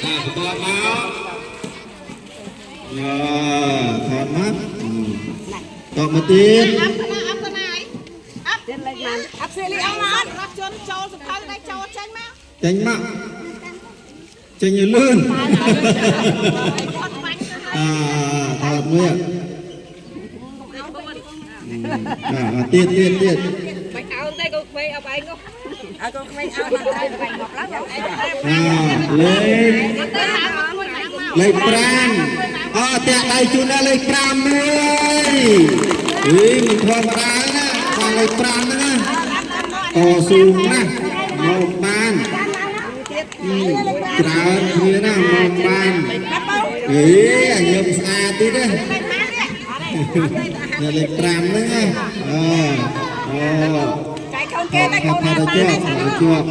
អាបន្តមកអឺថតមកតមកទៀត អាប់ណាអាប់ណាអាប់ទៀតលេខបានអាប់សេលីអងមករត់ជន់ចូលសភៅដែរចូលចេញមក ចេញមកចេញឲ្យលឿន អត់បាញ់ទៅ អាថតមួយអាទៀតទៀតទៀត មិនអោនទេកូនក្មេងអបឯងនោះឲ្យកូនក្មេងអោនមកតែបែងមកឡើង អាលេខ ទៅឡើងមកមួយឡើងមក លេខ5អតាក់ដៃជូនដល់លេខ5មួយអីមិនធម្មតាណាដល់លេខ5ហ្នឹងណាតស៊ូណាស់មកបានច្រើនគ្នាណាមកបានអេអាញឹមស្អាតទៀតណាលេខ5ហ្នឹងណាអអូ ចៃកូនគេតែកូន ថា ណា ទៅ បាន ជាប់ជាប់